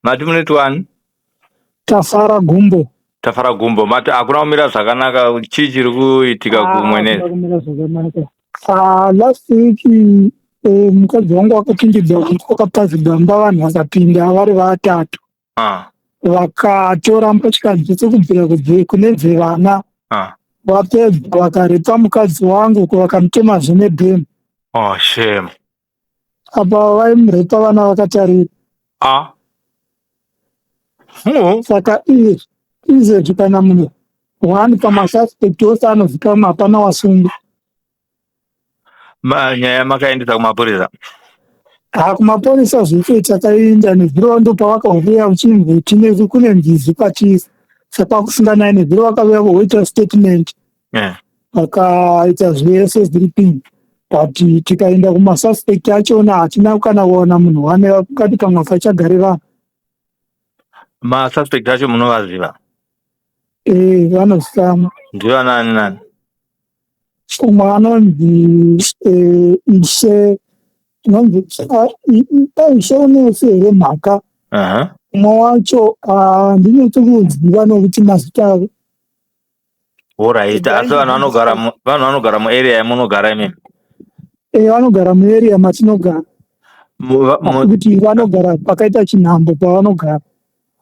Mati munoti wani? Tafara Gumbo. Tafara Gumbo. Mati hakuna kumira zvakanaka, chii chiri kuitika kumwenezi? Hakuna kumira zvakanaka. Ah, last week mukadzi wangu akapindidzwa kwakapazigwa gamba, vanhu vakapinda vari vatatu. Vakatora mbatya dzese kubvira kune dzevana. Vapedza vakarepa mukadzi wangu, vakamutemazve nebhemba. Oh, shame. Apa vaimurepa vana vakatarira. Saka iye izvezvi kana munhu one pamasuspect ose anozikanwa, hapana wasungwa. Nyaya makaendesa kumapurisa? Ha, kumapurisa zvese takaenda nezuro, ndo pavakauya uchinzi tine kune nzizi kwatiri, saka kusinganai nezuro vakauya voita statement. Vakaita zvese zviri pin, but tikaenda kumasuspect achona hatina kana kuona munhu wane kati pamwe pachagare vanhu. Masuspect acho munovaziva? Ee, vanozikanwa. Ndiva nani nani? Umwe anonzi Ishe, anonzi Ishe Unese here mhaka. Umwe wacho handinotsokuziva nokuti mazita avo. Alright, asi vanhu vanogara muarea yamunogara imimi? E, vanogara muarea matinogara. Asi kuti vanogara pakaita chinhambo pavanogara.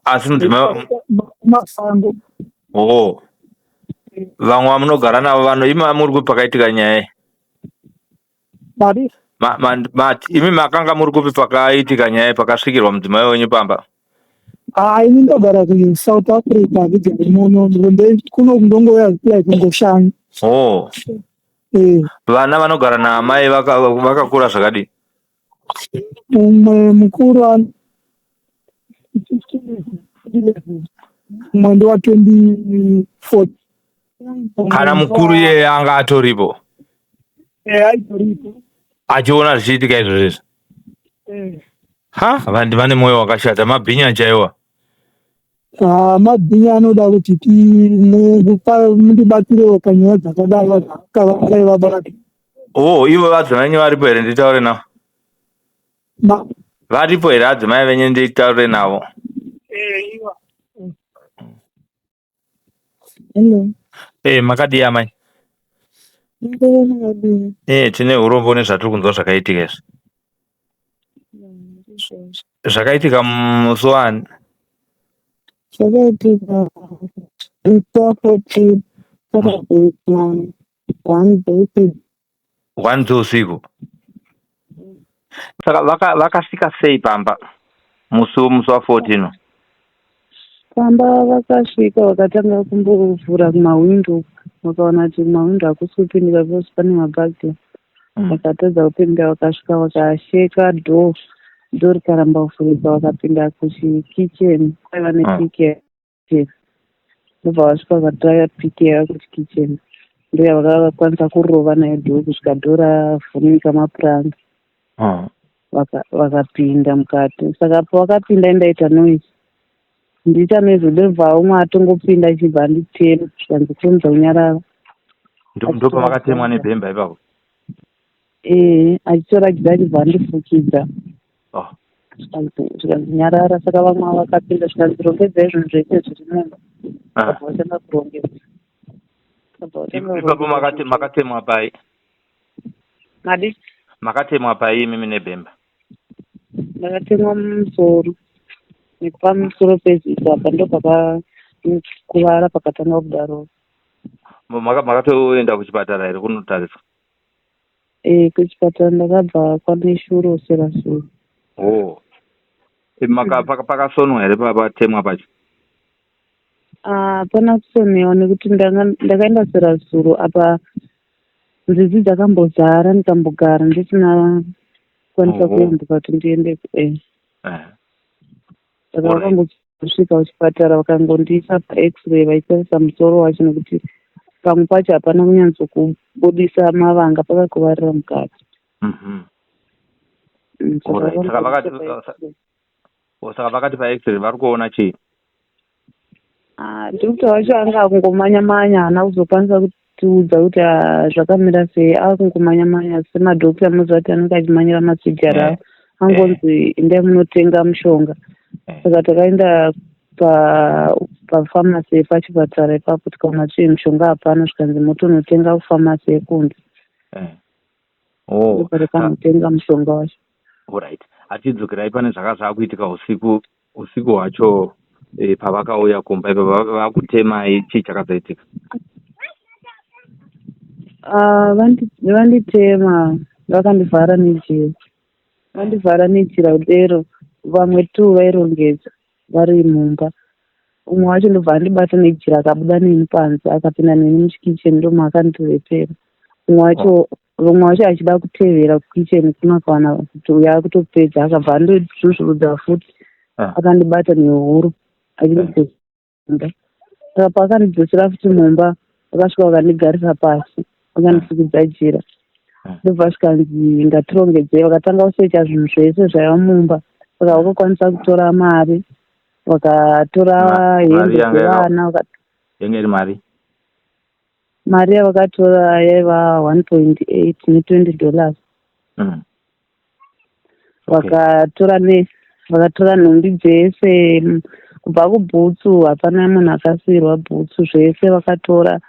Asi mudzimai Masango. Oh, vamwe vamunogara navo vano imi muri kupi pakaitika nyaya iyi? Mari? Mati imi makanga muri kupi pakaitika nyaya iyi, pakasvikirwa mudzimai wenyu pamba? Ah, ini ndogara kuSouth Africa, handigari muno. Kuno ndongouya like kungoshanya. Oh. Eh. Vana vanogara naamai vakakura zvakadii? Mumwe mukuru mumwe ndewa 24. Kana mukuru iyeye anga atoripo? Eh, aitoripo. Achiona zvichiitika izvozvo izvi? Eh. Ha, vanhu vane mwoyo wakashata, mabhinya chaiwa. Ah, mabhinya anoda kuti mundibatsirewo panyaya dzakadai vakadai vabata. Oh, ivo vadzimai venyu varipo here nditaure navo? Varipo here adzimai venyu nditaure navo? Eh, iwa. Hello. Eh, makadii amai? Makadii? Eh, tine urombo nezvatiri kunzwa zvakaitika izvi. Zvakaitika musi wani? Zvakaitika 14 Saturday, 1:30. 1 dzeusiku. Saka vakasvika sei pamba musi wa14? Pamba vakasvika, vakatanga kumbovhura kumahwindo, vakaona kuti kumahwindo hakusi kupindika because pane maburglar. Vakatadza kupinda, vakasvika vakasheka door, door rikaramba kuvhurika, vakapinda kuchikitchen kwaiva nepick. Ndobva vasvika vakatora pick yaiva kuchikitchen, ndoyavakakwanisa kurova nayo door kusvika door ravhunika mapuranga. Vakapinda mukati. Saka pavakapinda indaita noise, ndiita noise, ndobva umwe atongopinda achibva anditema, zvikanzi kurumidza kunyarara. Ndopamakatemwa nebhemba ipapo? Ee, achitora jira achibva andifukidza. Zvikanzi nyarara. Saka vamwe vakapinda, zvikanzi rongedzai zvinhu zvese zviri mumba. Vabva vatanga kurongedza. Vabva vatanga Ipapo kurongedza zvinhu. Makatemwa pai? Madi? Makatemwa pai imimi nebhemba? Ndakatemwa mumusoro, nepamusoro peziso apa, ndo pakakuvara pakatanga kudaro. Makatoenda kuchipatara here kunotariswa? E, kuchipatara ndakabva kwaneshuro serasuro. Oh. Pakasonwa here patemwa pacho? Hapana kusonewa nekuti ndakaenda serasuro, apa nzizi dzakambozara, ndikambogara ndisina kukwanisa kuyambuka kuti ndiende. Saka vakangosvika kuchipatara, vakangondiisa paX-ray vachitarisa musoro wacho, nekuti pamwe pacho hapana kunyatsokubudisa mavanga, pakakuvarira mukati. Saka Saka vakangondisa pa-X-ray. Oh, saka vakati paX-ray vari kuona chii? Ah, doctor wacho anga akungomanya manya, haana kuzokwanisa kutiudza kuti zvakamira sei, akungomanya manya semadoctor munoziva kuti anenge achimanyira masurgery avo. Angonzi endai munotenga mushonga. Saka takaenda pafamasi yepachipatara ipapo, tikaona kuti mishonga hapana, zvikanzi motonotenga kufamasi yekunze. Oh. Ndopatakanotenga mushonga wacho. Alright. Atidzokerai pane zvaka zvakuitika usiku usiku hwacho pavakauya kumba ipapo vakutemai, chii chakazoitika? Ah, vanditema vakandivhara nejira. Vandivhara nejira kudero, vamwe two vairongedza vari mumba. Umwe wacho ndobva andibata nejira, akabuda neni panze, akapinda neni muchikicheni, ndomaakandirepera. Umwe wacho, vamwe vacho achida kutevera kukicheni kuno, akawana kuti uyo akutopedza, akabva andozvuzvurudza futi, akandibata nehuro achindidzosera mumba. Saka paakandidzosera futi mumba, vakasvika vakandigarisa pasi, vakandifukidza jira. Ndobva zvikanzi ngatirongedzei, vakatanga kusecha zvinhu zvese zvaiva mumba. Saka vakakwanisa kutora mari, vakatora Mari hembe yanga dzevana. Yanga iri mari? Mari yavakatora yaiva 1.8 ne$20. Vakatora nhumbi dzese, kubva kubhutsu, hapana munhu akasiyirwa bhutsu, zvese vakatora.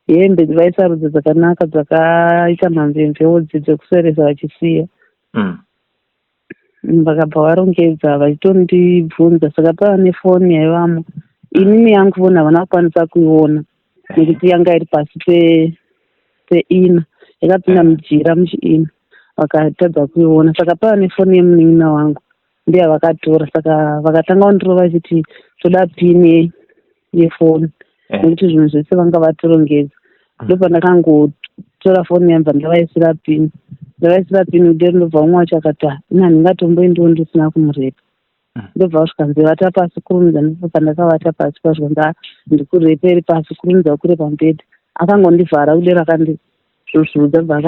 Hembe vaisarudza dzakanaka dzakaita mamvemveodzi dzekuseresa vachisiya. Vakabva varongedza vachitondibvunza. Saka paiva nefoni yaivamo. Inini yangu foni havana kukwanisa kuiona nekuti yanga iri pasi peina, yakapinda mujira muchiina, vakatadza kuiona. Saka paiva nefoni yemunin'ina wangu, ndiyo yavakatora. Saka vakatanga kundirova vachiti toda pini yefoni nekuti zvinhu zvese vanga vatorongedza. Ndopandakangotora foni yambva ndavaisira pini. Ndavaisira pini kudero, ndobva umwe wacho akati, "Ah, ini handingatomboendiwo ndisina kumurepa." Ndobva vasvikanzi vata pasi, kurumidza. Ndipo pandakavata pasi, pazvikanzi, "Ah, ndikureperi pasi, kurumidza ukure pamubhedha." Akangondivhara kudero, akandizvuzvurudza, bva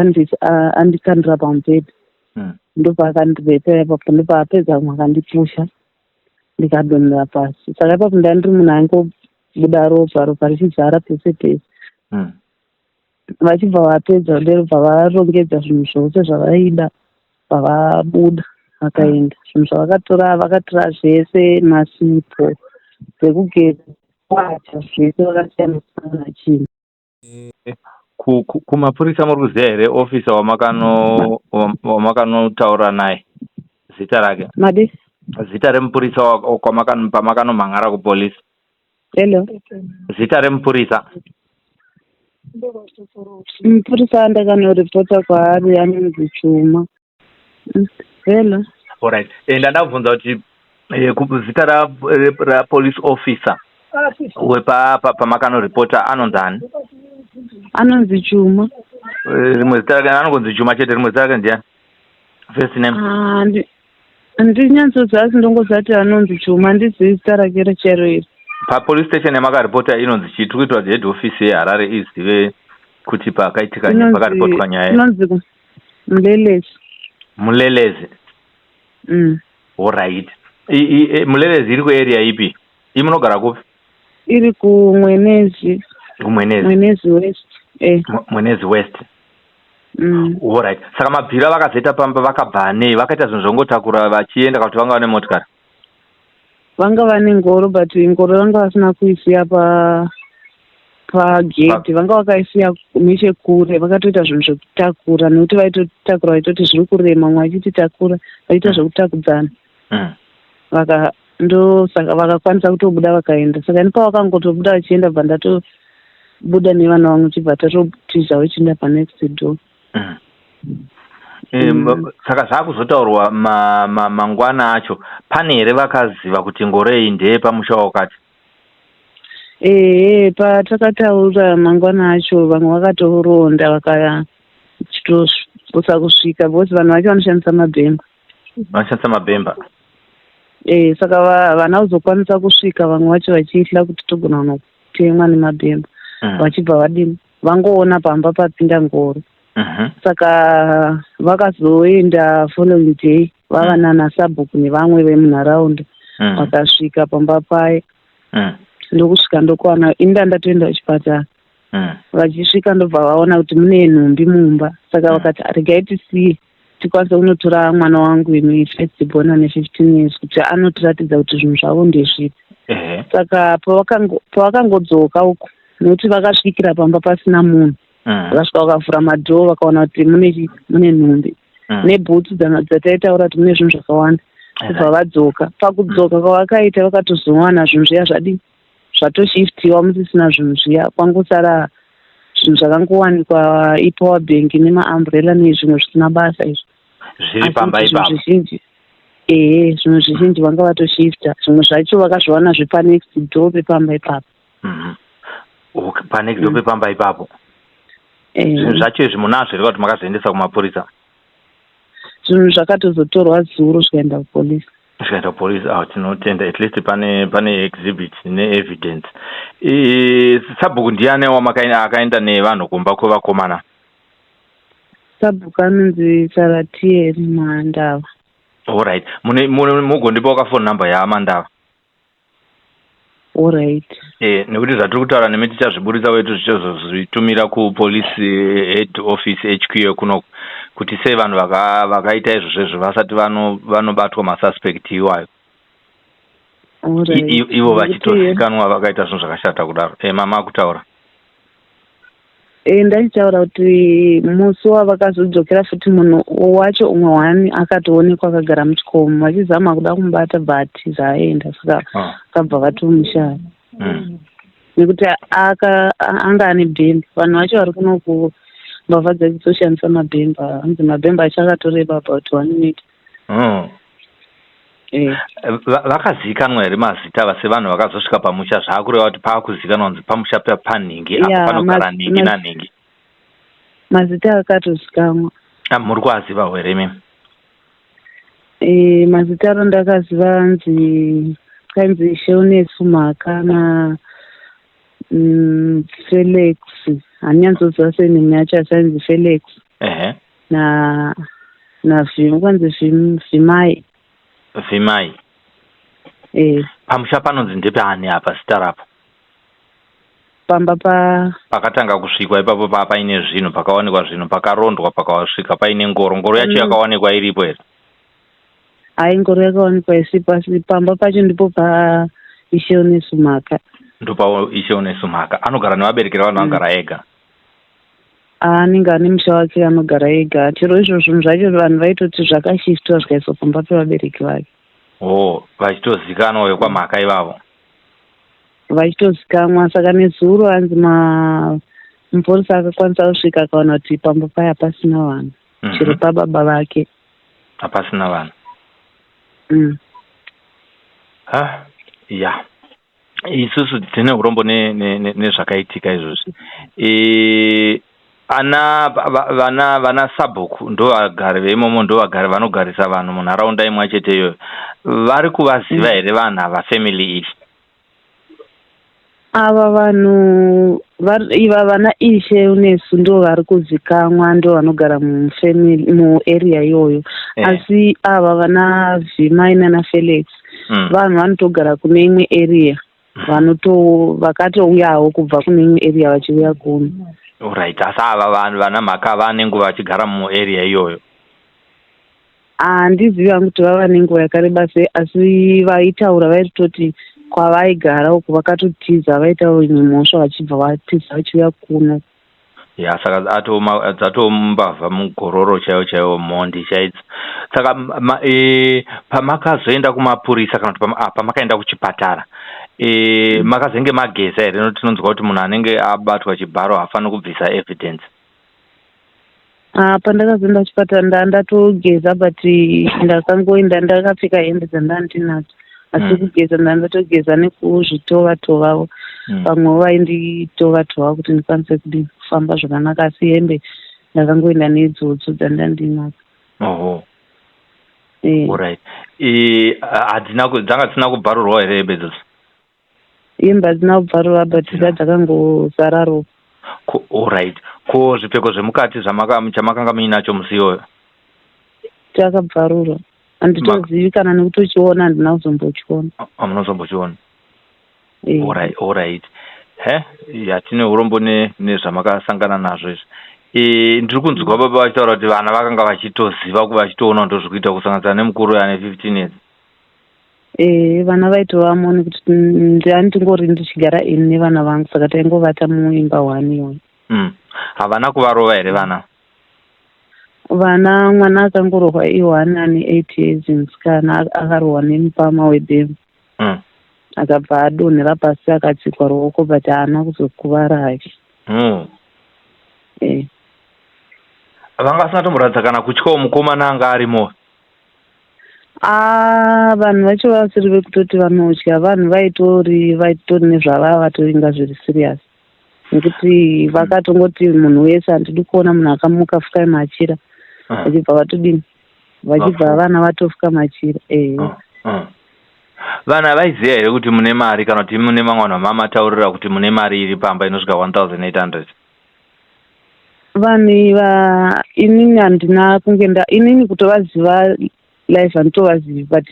andikandira pamubhedha. Ndobva akandirepera ipapo. Ndobva apedza, umwe akandipusha, ndikadonhera pasi. Saka ipapo ndanga ndiri munhu aingobuda ropa, ropa richizara pese pese. Vachibva vapedza kudero, bva varongedza zvinhu zvose zvavaida, bva vabuda vakaenda. Zvinhu zvavakatora, vakatora zvese, masipo, dzekugeza, wacha, zvese vakasiyana siyana chinhu. Kumapurisa muri kuziva here ofisa wamakanotaura naye, zita rake? Madi? Zita remupurisa pamakanomhan'ara kupolisi. Hello? Zita remupurisa. Mupurisa andakanoripota kwaari anonzi Chuma. Hello? Alright, ndandabvunza kuti zita rapolice officer pamakanoripota anonzi ani? Anonzi Chuma. Rimwe zita rake anongonzi Chuma chete? Rimwe zita rake ndiani, first name? Ah, handinyatsoziva, asi ndongoziva kuti anonzi Chuma, handizivi zita rake rechero iri. Papolice station yamakaripota inonzi chii? Tiri kuitira kuti head office yeHarare izive kuti pakaitika pakaripotwa nyaya. Inonzi Mulelezi. Mulelezi? Mm. Alright. Mulelezi iri kuarea ipi? Imunogara kupi? Iri kuMwenezi. KuMwenezi? Mwenezi West. Mwenezi West. Mm. Alright. Saka mabviro avakazoita pamba, vakabva nei? Vakaita zvinhu zvongotakura vachienda, kana kuti vanga vane motikari? Vanga vane ngoro, but ngoro vanga vasina kuisiya pagedhi, vanga vakaisiya nechekure. Vakatoita zvinhu zvekutakura nekuti vaitotakura vaitoti zviri kurema, mumwe achiti takura, vachiita zvekutakudzana. Vaka ndosaka vakakwanisa kutobuda vakaenda. Saka ini pavakangotobuda vachienda, bva ndatobuda nevana vangu, chibva tatotiza vachienda panext door. Saka zvaakuzotaurwa mangwana acho, pane here vakaziva kuti ngoro iyi ndeyepamusha wakati? Ehe, patakataura mangwana acho, vamwe vakatoronda vakachitoposa kusvika, because vanhu vacho vanoshandisa mabhemba. Vanoshandisa mabhemba. Saka havana kuzokwanisa kusvika, vamwe vacho vachihla kuti togona kunotemwa nemabhemba. Vachibva vadini, vangoona pamba papinda ngoro. Saka vakazoenda following day, vava nana sabhuku nevamwe vemunharaunda. Vakasvika pamba paye, ndokusvika ndokuwana ini ndandatoenda kuchipatara. Vachisvika ndobva vaona kuti mune nhumbi mumba. Saka vakati, "Regai tisiye." tikwanise kunotora mwana wangu ini first born ane 15 years kuti anotiratidza kuti zvinhu zvavo ndezvipi. Saka pavakangodzoka uko, nekuti vakasvikira pamba pasina munhu, vakasvika vakavhura madhoo, vakaona kuti mune nhumbi nebhutsu dzataitaura kuti mune zvinhu zvakawanda. Kubva vadzoka, pakudzoka kwavakaita, vakatozowana zvinhu zviya zvadii, zvatoshiftiwa, musisina zvinhu zviya, kwangosara zvinhu zvakangowanikwa, ipower bank nemaumbrella nezvimwe zvisina basa izvo. Zviri pamba ipapo? Zvizhinji, ehe, zvimwe zvizhinji vanga vatoshifta. Zvimwe zvacho vakazviwana zvepanext door pepamba ipapo. Okay, panext door pepamba ipapo. Zvinhu zvacho izvi munazvo here, kuti makazviendesa kumapurisa? Zvinhu zvakatozotorwa zuro zvikaenda kupolisi. Zvikaenda kupolisi. Ah, tinotenda, at least pane exhibit neevidence. Sabhuku ndiani akaenda nevanhu kumba kwevakomana? Sabhuku anonzi Saratieri Mandava. Allright, mugondipawo kafoni number yaamandava? Allright. Nekuti zvatiri kutaura nemi tichazviburitsa wetu, zvichazozvitumira kupolice head office, HQ yekunoku, kuti sei vanhu vakaita izvozvo vasati vanobatwa, masuspect iwayo, ivo vachitozikanwa vakaita zvinhu zvakashata kudaro. Mama akutaura. Ndachitaura kuti musi wavakazodzokera futi, munhu wacho umwe wani akatoonekwa akagara muchikomo, vachizama kuda kumubata, but zvaaenda, saka vakabva vatomushaya nekuti anga ane bhemba. Vanhu vacho vari kunoku, mbavha dzachitoshandisa mabhemba, hanzi mabhemba acho akatoreba about 1 meter. Vakazivikanwa here mazita ava sevanhu vakazosvika pamusha? Zvaakureva kuti paakuzivikanwa kunzi pamusha panhingi apo panogara nhingi nanhingi. Mazita akatozikanwa. Ah, muri kuaziva here imi? Mazita aro ndakaziva, anzi kanzi Sheunesu Mhaka na Felix. Handinyatsoziva surname yacho, asi ainzi Felix na Vim, kwanzi Vimai. Vimai? Eh. Pamusha panonzi ndepeani apa, zita rapo? Pamba pa Pakatanga kusvikwa ipapo, paine zvinhu, pakawanikwa zvinhu, pakarondwa, pakasvika paine ngoro. Ngoro yacho yakawanikwa iripo here? Hai, ngoro yakawanikwa isipo, asi pamba pacho ndipo pa Isheonesu Mhaka. Ndopa Isheonesu Mhaka. Anogara nevabereki, vanhu vanogara ega? Anenge ane musha wake, anogara ega. Chero izvo zvinhu zvacho vanhu vaitoti zvakashiftwa zvikaiswa pamba pevabereki vake. Oh, vachitozikanwa vekwaMhaka ivavo? Vachitozikanwa. Saka nezuro hanzi mupurisa akakwanisa kusvika akaona kuti pamba paya pasina vanhu, chero pababa vake. Hapasina vanhu. Ha, ya, isusu tine urombo nezvakaitika izvozvi. Ana vana sabhuku ndo vagari veimomo, ndo vagari vanogarisa vanhu munharaunda imwe chete iyoyo. Vari kuvaziva here vanhu ava, family iyi? Ava vanhu iva vana Ishe Unesu ndo vari kuzikanwa, ndo vanogara mufamily muarea iyoyo. Asi ava vana Vhimai nana Felix, vanhu vanotogara kune imwe area, vanoto vakatouyawo kubva kune imwe area vachiuya kuno. Right, asi ava vanhu vana Mhaka vane nguva vachigara muarea iyoyo? Handizivi hangu kuti vava nenguva yakareba sei, asi vaitaura vaitoti kwavaigara uku vakatotiza, vaitawo imwe mhosva, vachibva vatiza vachiuya kuno. Ya, saka dzatombavha mugororo chaiwo chaiwo, mhondi chaidzo. Saka pamakazoenda kumapurisa kana kuti pamakaenda kuchipatara, makazenge mageza here? Nokuti tinonzwa kuti munhu anenge abatwa chibharo haafaniri kubvisa evidence. Ah, pandakazoenda kuchipatara ndatogeza, but ndakangoenda ndakapfeka hembe dzandandinadzo, asi kugeza ndandatogeza nekuzvitova tovawo. Vamwewo vainditova tova kuti ndikwanise kudii, kufamba zvakanaka, asi hembe ndakangoenda neidzodzo dzandandinadzo. Oho. Eh. Alright, hadzina dzanga dzisina kubvarurwa here hembe idzodzo? Hembe hadzina kubvarurwa, but dzakangozara ropa. Alright, ko zvipfeko zvemukati chamakanga muinacho musi iyoyo? Takabvarurwa, handitozivi kana nekutochiona, handina kuzombochiona. Hamunozombochiona? Eh. Alright, he, ya, tine urombo nezvamakasangana nazvo izvi. Ndiri kunzwa baba vachitaura kuti vana vakanga vachitoziva vachitoona ndozviri kuita kusanganisira nemukuru ane 15 years. Vana vaitovamo nekuti ndandingori ndichigara ini nevana vangu, saka taingovata muimba one iyoyo. Havana kuvarova here vana? Vana, mwana akangorohwa i1 ane 8 years, musikana, akarohwa nemupama webhemba. Akabva adonhera pasi, akatsikwa ruoko, but haana kuzokuvara hake. Vanga vasina tomboratidza kana kutyawo mukomana anga arimo? Ah, vanhu vacho vasiri vekutoti vanotya. Vanhu vaitori nezvavava vatoringa zviri serious, nekuti vakatongoti munhu wese, handidi kuona munhu akamuka, fukai machira. Vachibva vatodini, vachibva vana vatofuka machira. Vana vaiziva here kuti mune mari, kana kuti mune mamwe vanhu vamamataurira kuti mune mari iri pamba inosvika 1800? Vanhu iva, inini handina kunge nda, inini kutovaziva live handitovazivi, but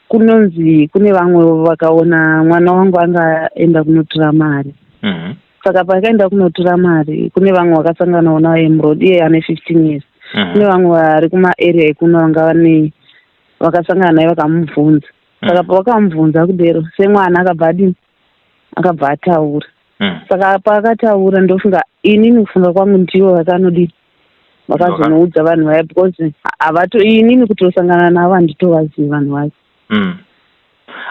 kunonzi kune vamwe vakaona mwana wangu anga aenda kunotora mari. Saka paakaenda kunotora mari, kune vamwe vakasanganawo naye muroad, iye ane 15 years. Kune vamwe vari kumaarea ekuno vanga vane vakasangana naye, vakamubvunza. Saka pavakamubvunza kudero, semwana akabva adini, akabva ataura. Saka paakataura, ndofunga inini, kufunga kwangu, ndivo vakanodini, vakazonoudza vanhu vaya, because havato, inini kutosangana navo handitovazivi vanhu vacho.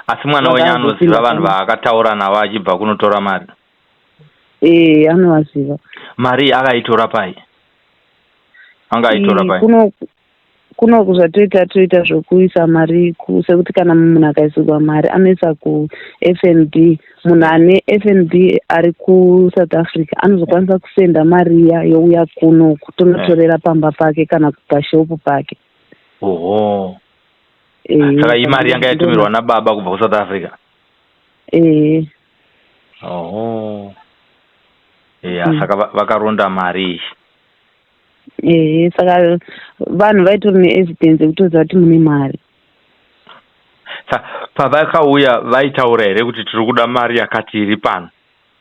Asi mwana wenyu anoziva vanhu vaakataura navo achibva kunotora mari? Ee, anovaziva. Mari akaitora pai? Anga aitora pai? Kunoku zvatoita, toita zvokuisa mari sekuti kana munhu akaisirwa mari, anoisa kuFNB. Munhu ane FNB ari kuSouth Africa anozokwanisa kusenda mari iya, youya kunoku, tonotorera pamba pake kana pashopu pake. Oho. Saka iyi mari yanga yatumirwa nababa kubva kuSouth Africa? Ee. Oho, ya. Saka vakaronda mari iyi? Ehe, saka vanhu vaitori neevidence yekutoziva kuti mune mari. Pavakauya vaitaura here kuti tiri kuda mari yakati iri pano,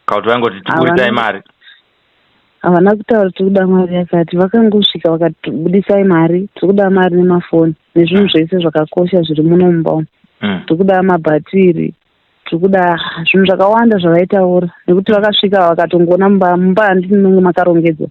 kana kuti vaingoti tiburisai mari? Havana kutaura tiri kuda mari yakati. Vakangosvika vakati, budisai mari, tiri kuda mari nemafoni nezvinhu zvese zvakakosha zviri muno mumba umu. Tiri kuda mabhatiri, tiri kuda zvinhu zvakawanda zvavaitaura, nekuti vakasvika vakatongoona mumba handiti munenge makarongedzwa.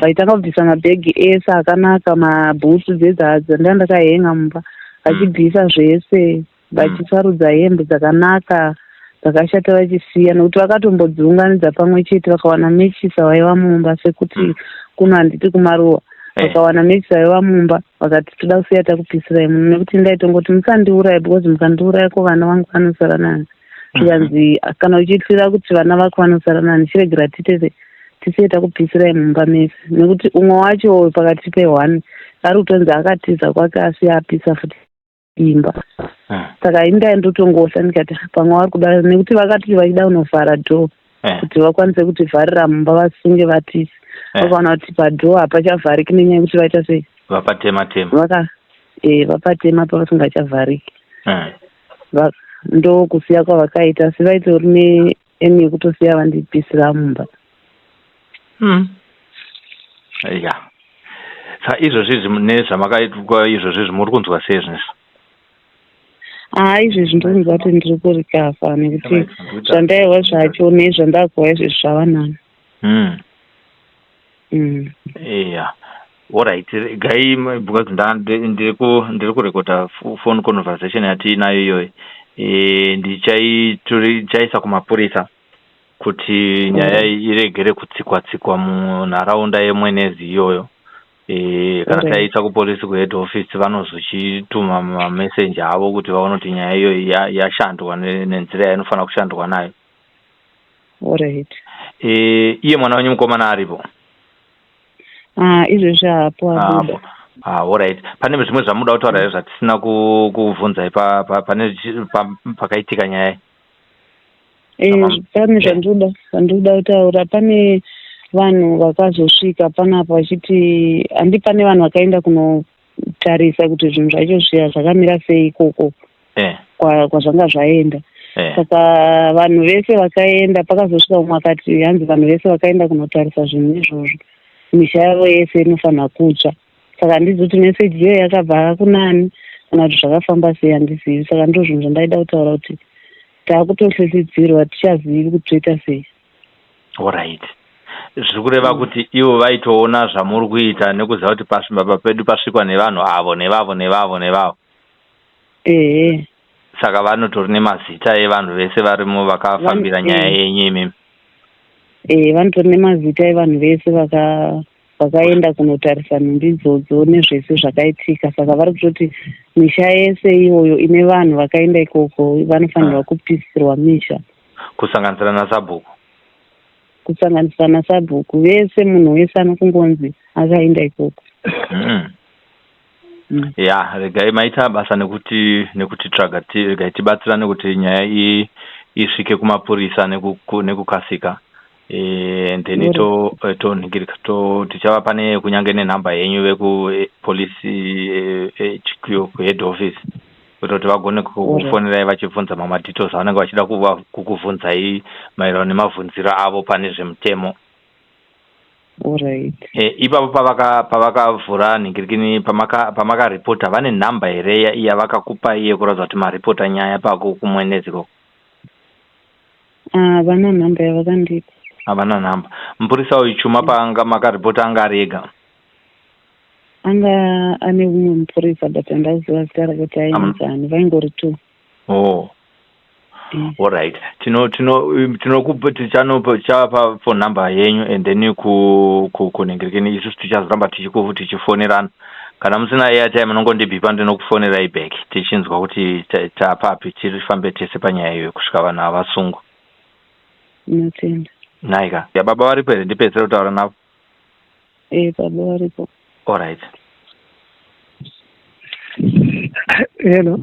Vaitanga kubvisa mabhegi ese akanaka, mabhutsu dzedzadzo ndaa ndakahenga mumba, vachibvisa zvese, vachisarudza hembe dzakanaka, dzakashata vachisiya, nekuti vakatombodziunganidza pamwe chete. Vakawana mechisa vaiva mumba, sekuti kuno handiti kumaruwa, vakawana mechisa vaiva mumba, vakati toda kusiya takupisirai muno, nekuti ndaitongoti musandiurayi, because mukandiuraya ko vana vangu vanosara nani? Zvikanzi kana uchityira kuti vana vako vanosara nani, chiregera titese tisiye takupisirai mumba mese, nekuti umwe wacho pakati pe1 ari kutonzi akatiza kwake, asi apisa futi imba. Saka indai ndotongosa ndikati pamwe vari kuda, nekuti vakati vachida kunovhara door kuti vakwanise kutivharira mumba, vasunge vatisi. Vakaona kuti padoor hapachavhariki nenyaya yekuti vaita sei? Vapatema tema. Vaka vapatema pavasingachavhariki. Ndokusiya kwavakaita, asi vaitori neaim yekutosiya vandipisira mumba. Ya, saka izvozvi izvi nezvamakaitwa izvozvi izvi, muri kunzwa sei zvinezvi? Haa, izvezvi ndiri kuti ndiri kurikafa, nekuti zvandaiwa zvacho nezvandakuwa izvezvi zvava nani. Iya, alright, regai, because ndiri kurekodha phone conversation yatiinayo iyoyo. Ndichaisa kumapurisa kuti nyaya iyi iregere kutsikwa tsikwa munharaunda yeMwenezi iyoyo. Kana taisa kupolisi kuhead office, vanozochituma mameseji avo kuti vaone kuti nyaya iyoyi yashandwa nenzira yainofanira kushandwa nayo. Alright. Iye mwana wenyu mukomana aripo? Ah, izvezvi hapo, abuda. Apo. Ah, alright. Pane zvimwe zvamuda kutaura here zvatisina kuvhunzai pane pakaitika nyaya iyi? Pane zvandinoda kutaura. Pane vanhu vakazosvika panapa vachiti handi, pane vanhu vakaenda kunotarisa kuti zvinhu zvacho zviya zvakamira sei ikoko kwazvanga zvaenda. Saka vanhu vese vakaenda, pakazosvika umwe akati hanzi vanhu vese vakaenda kunotarisa zvinhu izvozvo. Misha yavo yese inofanira kutsva. Saka handizivi kuti meseji iyoyo yakabva kunani kana kuti zvakafamba sei, handizivi. Saka ndo zvinhu zvandaida kutaura kuti taakutohlehlidzirwa, tichazivi kuti toita sei. Alright, zviri kureva kuti ivo vaitoona zvamuri kuita nekuziva kuti pasvimba pedu pasvikwa nevanhu avo nevavo nevavo nevavo. Ehe. Saka vanotori nemazita evanhu vese varimo vakafambira nyaya yenyu imimi. Ee, vanotori nemazita evanhu vese vakaenda kunotarisa nhumbi idzodzo nezvese zvakaitika. Saka vari kutoti misha yese iyoyo ine vanhu vakaenda ikoko vanofanirwa kupisirwa misha. Kusanganisira nasabhuku. Kusanganisira nasabhuku vese, munhu wese anokungonzi akaenda ikoko. Ya, regai, maita basa nekutitsvaga. Regai tibatsirane kuti nyaya iyi isvike kumapurisa nekukasika. Then tonhingirika to tichava pane kunyange nenhamba yenyu vekupolisi HQ, kuhead office, kuitira kuti vagone kukufonerai vachibvunza mamadetails avanenge vachida kukubvunzai maererano nemabvunziro avo pane zvemutemo. Alright. Ipapo pavakavhura nhingirikini, pamakaripota, vane nhamba here yavakakupai yekuratidza kuti maripota nyaya pako kuMwenezi ikoko? Havana nhamba yavakandipa. Havana nhamba. Mupurisa uyu Chuma, paanga makaripota, anga ari ega? Anga ane umwe mupurisa, but handaziva zita rake kuti ainzani. Vaingori two. Oh. Alright, tino tino tinokupa tichano tichapa phone number yenyu and then kunhingirikini isusu tichazoramba tichifonerana. Kana musina airtime, munongondibhipa, ndinokufonerai back tichinzwa kuti tapapi, tifambe tese panyaya iyoyo kusvika vanhu havasungwa. Ndinotenda. Naika ya, baba varipo here? Ndipedzisire kutaura navo. Ee, baba varipo. Alright. Hello.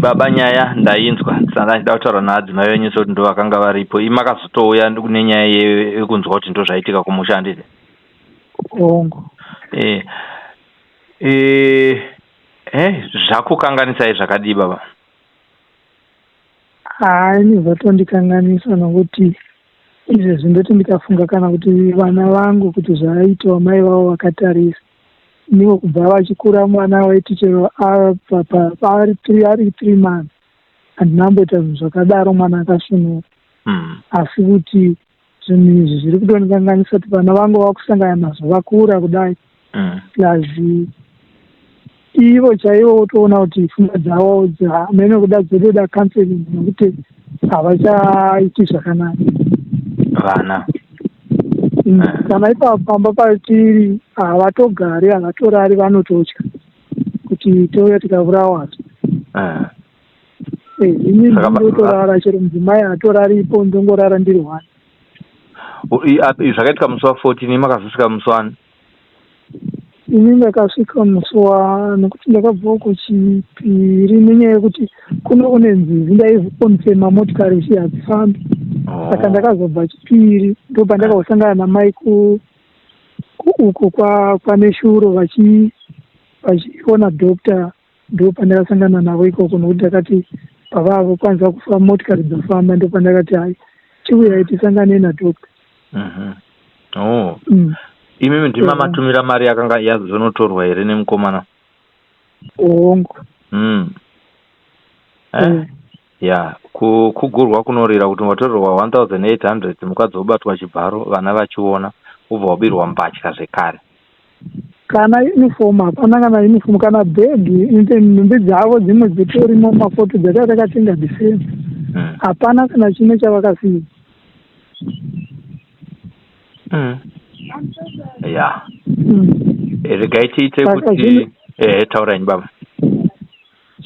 Baba, nyaya ndainzwa. Saka ndachida kutaura naadzimai venyu sekuti ndo vakanga varipo. Imi makazotouya nenyaya yekunzwa kuti ndo zvaitika kumusha, handiti? Hongu. Zvakukanganisai zvakadii, baba? Hai, zvatondikanganisa nokuti izvezvi ndoti ndikafunga kana kuti vana vangu kuti zvaaitwa mai vavo vakatarisa, nivo kubva vachikura, mwana waiti chero ari 3 months, handina kumboita zvinhu zvakadaro, mwana akasunura. Asi kuti zvinhu izvi zviri kutondikanganisa kuti vana vangu vakusangana nazvo vakura kudai. Plus ivo chaivo votoona kuti pfungwa dzavo dzamene kuda dzotoda counseling nekuti havachaiti zvakanaka. Vana. Kana ipapo pamba patiri havatogari, havatorari, vanototya kuti touya tikaurawa. Ini ndotorara, chero mudzimai hatoraripo, ndongorara ndiri one. Zvakaitika musi wa14, makazosvika musi wani? Ini ndakasvika musi wa, nekuti ndakabvawo kuchipiri nenyaya yekuti kuno kune nzizi, ndaikonfema motikari ichi hadzifambi. Saka ndakazobva chipiri, ndopandakazosangana namai uko kwaNeshuro vachiona doctor. Ndopandakasangana navo ikoko nokuti ndakati pavavo kwanisa kufa motikari dzafamba, ndopandakati, "Hai, chiuyai tisangane nadoctor." Oh. Imimi ndima matumira mari yakanga yazonotorwa here nemukomana? Hongu. Eh? Ya, kugurwa kunorira kuti watorerwa 1800, mukadzi wobatwa chibharo, vana vachiona, wobva wabirwa mbatya zvekare. Kana uniform hapana, kana uniform, kana bhegi. Nhumbi dzavo dzimwe dzitorimo mafoto dzatanga takatenga the same. Hapana kana chimwe chavakasiya. Ya. Regai tiite kuti ehe, taurai baba.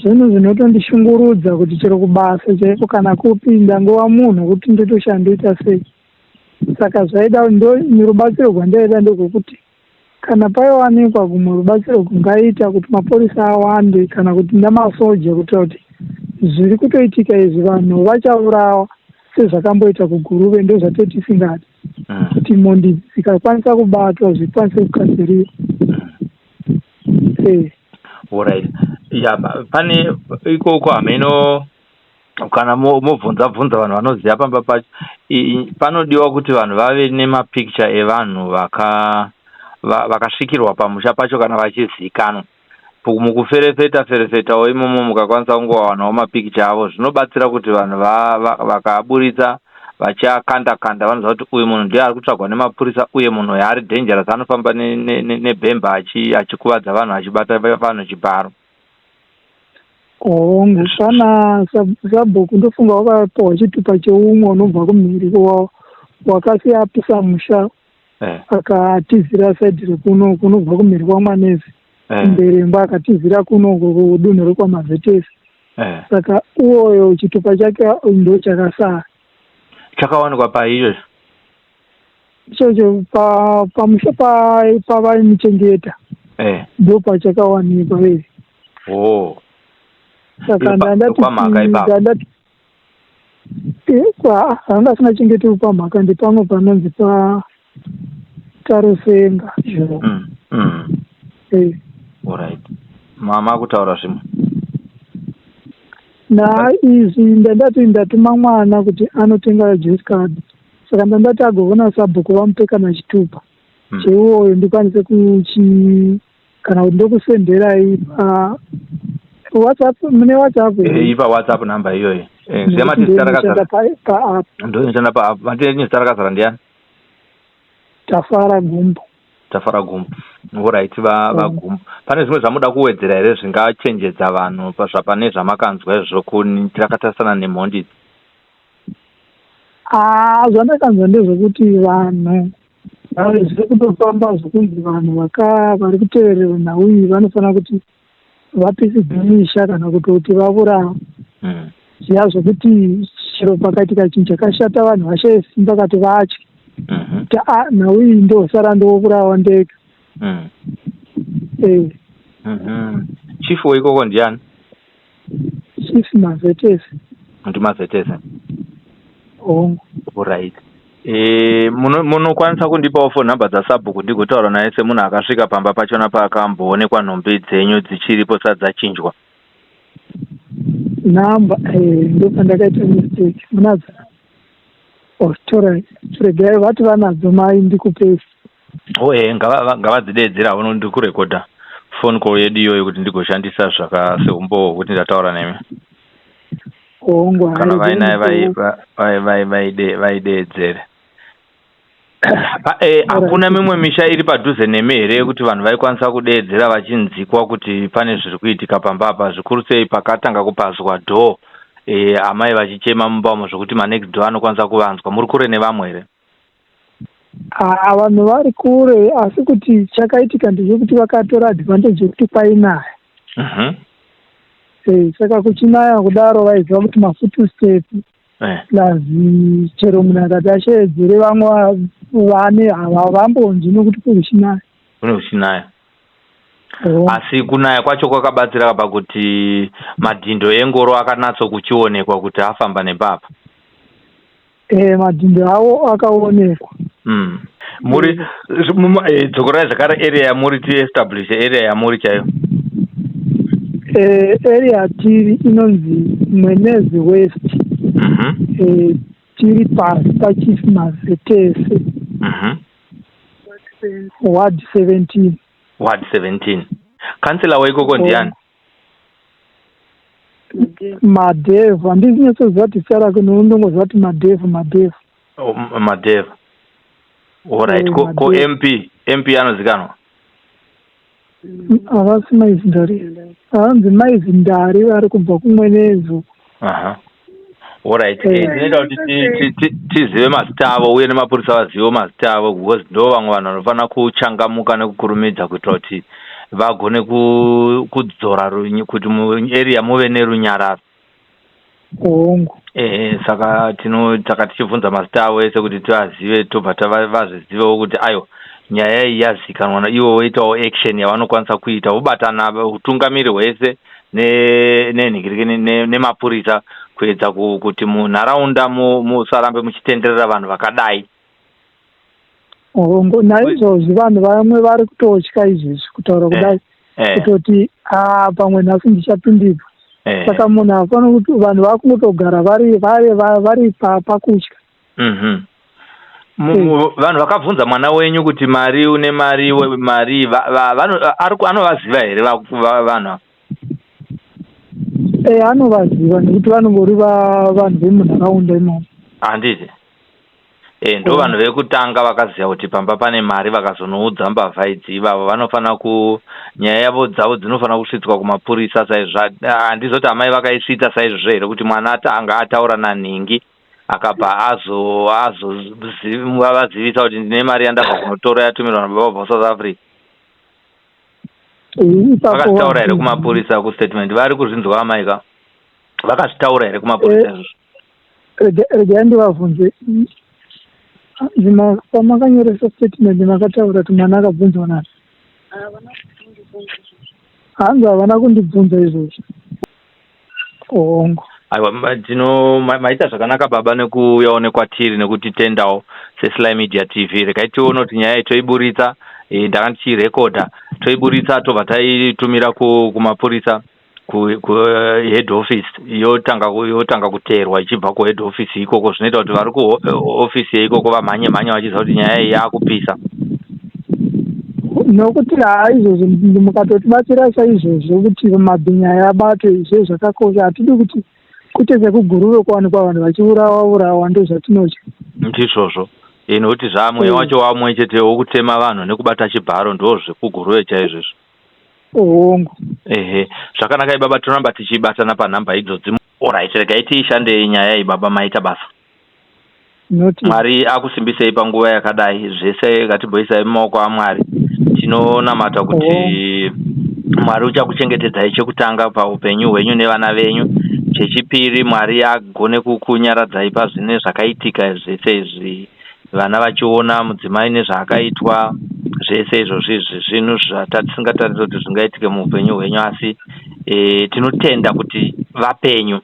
Zvinhu zvinotondishungurudza kuti chero kubasa chaiko kana kupi, ndangova munhu kuti ndotoshandoita sei. Saka zvaida ndo rubatsiro rwandaida ndegwekuti kana paiwanikwa kumwe rubatsiro kungaita kuti mapurisa awande kana kuti namasoja, kuitira kuti zviri kutoitika izvi, vanhu vachaurawa sezvakamboita kuGuruve. Ndo zvatotisingadi, kuti mhondi dzikakwanisa kubatwa zvikwanise kugadziriwa. Alright, ya, pane ikoko hameno kana mobvunza bvunza vanhu vanoziva pamba pacho. Panodiwa kuti vanhu vave nemapicture evanhu vaka Vakasvikirwa pamusha pacho kana vachizikanwa. Mukuferefeta ferefetawo imomo mukakwanisa kungowanawo mapikicha avo, zvinobatsira kuti vanhu vakaburitsa vachiakanda kanda vanoziva kuti uyu munhu ndiye ari kutsvagwa nemapurisa, uye munhu uyu ari dangerous, anofamba nebhemba achikuvadza vanhu, achibata vanhu chibharo. Hongu, pana sabhuku ndofunga wakapiwa chitupa cheumwe unobva kumhiri wakasiya apisa musha, akatizira side rekuno kunobva kumhiri kwaMwanezi, Mberengwa, akatizira kuno kudunhu rekwaMavetesi. Saka uwoyo chitupa chake ndo chakasara. Chakawanikwa pai ichocho? Ichocho pamusha pavaimuchengeta, ndo pachakawanikwa. Oh. Saka Kwamhaka ipapo? Ndandati anga asingachengetewi pamhaka, ndepamwe panonzi paTarusenga. Alright, mama kutaura zvimwe. Na izvi ndandati ndatuma mwana kuti anotenga juice card, saka ndandati agoona sabhuku vamupe kana chitupa cheiwoyo, ndikwanise kuchi kana kuti ndokusenderai pa WhatsApp. Mune WhatsApp? Ipa WhatsApp number iyoyo. Ziya mati zita rakazara. Paapp. Ndoinoshanda paapp. Mati zita rakazara ndiani? Tafara Gumbo. Tafara Gumbo, alright. VaGumbo, pane zvimwe zvamuda kuwedzera here zvingachenjedza vanhu pane zvamakanzwa izvozvo tirakatarisana nemhondi idzi? Ah, zvandakanzwa ndezvekuti vanhu zviri kutofamba zvokunzi vanhu vari kuteverera nhau iyi vanofanira kuti vapisidze misha kana kutoti vaurawa, zviya zvokuti chero pakaitika chinhu chakashata vanhu vashaye simba kati vatye kuti a nhau iyi ndosara ndourawa ndega. Chief weikoko ndiani? Chief Mavetese. NdiMavetese? Hongu. Alright. Munokwanisa kundipawo phone number dzasabhuku ndigotaura naye semunhu akasvika pamba pachona pakamboonekwa nhumbi dzenyu dzichiripo dzisati dzachinjwa? Namba, ndopandakaita mistake. Munadzo? Oh, torai, regai vati vanadzo mai ndikupei. Oh, ngavadzidedzera havo, ndiri kurekodha phone call yedu iyoyo kuti ndigoshandisa zvaka seumbowo hwekuti ndataura nemi. Hongu. Kana vainaye vaideedzere. Hakuna mimwe misha iri padhuze nemi here yekuti vanhu vaikwanisa kudeedzera vachinzikwa kuti pane zviri kuitika pamba apa, zvikuru sei pakatanga kupazwa door, amai vachichema mumba umo zvokuti manext door anokwanisa kuvanzwa? Muri kure nevamwe here? Haa, vanhu vari kure, asi kuti chakaitika ndechekuti vakatora advantage yekuti kwainaya. Saka kuchinaya kudaro vaiziva kuti mafootstep plus chero munhu akati asheedzere vamwe vane havambonzwi nekuti kuchinaya. Kune kuchinaya. Asi kunaya kwacho kwakabatsira pakuti madhindo engoro akanatso kuchionekwa kuti afamba nepapa? Madhindo avo akaonekwa. Muri dzokorai zvakare area yamuri, tiestablish area yamuri chaiyo. Area tiri inonzi Mwenezi West. Tiri pasi paChief Mavetese, Ward 17. Ward 17. Kansela waikoko ndiani? Madhevhu. Handisi nyatsoziva kuti zita rake, ndongoziva kuti Madhevhu, Madhevhu. Oh, Madhevhu, alright. Ko MP anozikanwa? Havasi Maizindari, hanzi Maizindari, vari kubva kuMwenezo. Aha, alright. Tinoita kuti tizive mazita avo uye nemapurisa vazivewo mazita avo, because ndo vamwe vanhu vanofanira kuchangamuka nekukurumidza kuitira kuti vagone kudzora kuti muarea muve nerunyararo. Hongu. Saka tino saka tichibvunza mazita avo ese kuti tivazive, tobva vazvizivewo kuti aiwa, nyaya iyi yazikanwa, ivo voitawo action yavanokwanisa kuita, vobatana utungamiri hwese nenhingirikini nemapurisa kuedza kuti munharaunda musarambe muchitenderera vanhu vakadai. Hongu, naizvozvi vanhu vamwe vari kutotya izvezvi kutaura kudai, kutoti a pamwe nhasi ndichapindikwa. Saka munhu hafaniri kuti vanhu vakungotogara vari pakutya. Vanhu vakabvunza mwana wenyu kuti mari une mari mari anovaziva here vanhu ava? Eh, anovaziva nekuti vanongori vanhu vemunharaunda imomo. Handiti? E, ndo vanhu vekutanga vakaziva kuti pamba pane mari vakazonoudza mbavha idzi ivavo vanofanira ku nyaya yavo dzavo dzinofanira kusvitswa kumapurisa saizvo handizoti amai vakaisvitsa saizvozvo here kuti mwana anga ataura nanhingi akabva azovazivisa kuti ndine mari yandabva kunotora yatumirwa nababa kubva kusouth africa vakazvitaura here kumapurisa kustatement vari kuzvinzwa amai ka vakazvitaura here kumapurisa eh, izvozvo regai ndivabvunze pamakanyoresa statement makataura kuti mwana akabvunzwa nani hanzi havana kundibvunza izvozvo hongu aiwa tino maita zvakanaka baba nekuuyawo nekwatiri nekutitendawo sesly media tv regai tione kuti nyaya iyi toiburitsa e, ndanga ndichirekodha toiburitsa tobva taitumira kumapurisa kuhead office yotanga yotanga kuteerwa ichibva kuhead office ikoko zvinoita kuti vari kuofisi yeikoko vamhanye mhanye vachiziva kuti nyaya iyi yaakupisa nokuti haa izvozvo mukatotibatsira saizvozvo kuti mabhinya aya abatwe izvo zvakakosha hatidi kuti kuite sekuguruve kuwanikwa vanhu vachiurawa urawa ndozvatinotya ndizvozvo e, nokuti zvamweya wacho wamwe chete wokutema vanhu nekubata chibharo ndozvekuguruve chaizvo izvo Hongu. Ehe, zvakanakai baba, tinoramba tichibatana panhamba idzodzi. Alright, regai tiishandei nyaya iyi baba, maita basa. Not Mwari akusimbisei panguva yakadai, zvese ngatimboisai mumaoko aMwari. Tinonamata kuti Mwari uchakuchengetedzai chekutanga paupenyu hwenyu nevana venyu. Chechipiri, Mwari agone kukunyaradzai pazvine zvakaitika zvese izvi. Vana vachiona mudzimai nezvaakaitwa zvese izvozvi izvi zvinhu zvatasingatarise kuti zvingaitike muupenyu hwenyu asi e, tinotenda kuti vapenyu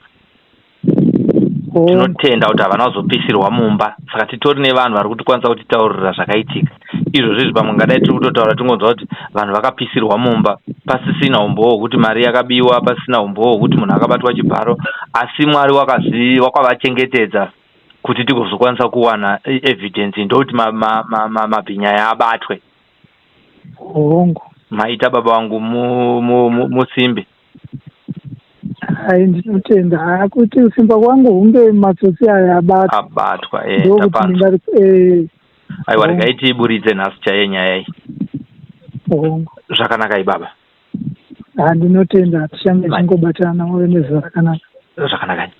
tinotenda kuti havana kuzopisirwa mumba saka titori nevanhu vari kutikwanisa kutitaurira zvakaitika izvozvo izvi pamwe ngadai tiri kutotaura tingonzwa kuti vanhu vakapisirwa mumba pasisina umbowo hwekuti mari yakabiwa pasisina umbowo hwekuti munhu akabatwa chibharo asi mwari wakavachengetedza kuti tigozokwanisa kuwana evidence ndokuti mabhinya aya abatwe. Hongu. Maita baba vangu musimbe. Hai ndinotenda haa kuti kusimba kwangu hunge matsotsi aya abatwa. Abatwa eh tapanzwa. Eh. Aiwa regai tiiburitse nhasi chaiye nyaya iyi. Hongu. Zvakanakai baba. Haa ndinotenda tichange tichingobatana muve nezuva rakanaka. Zvakanakai.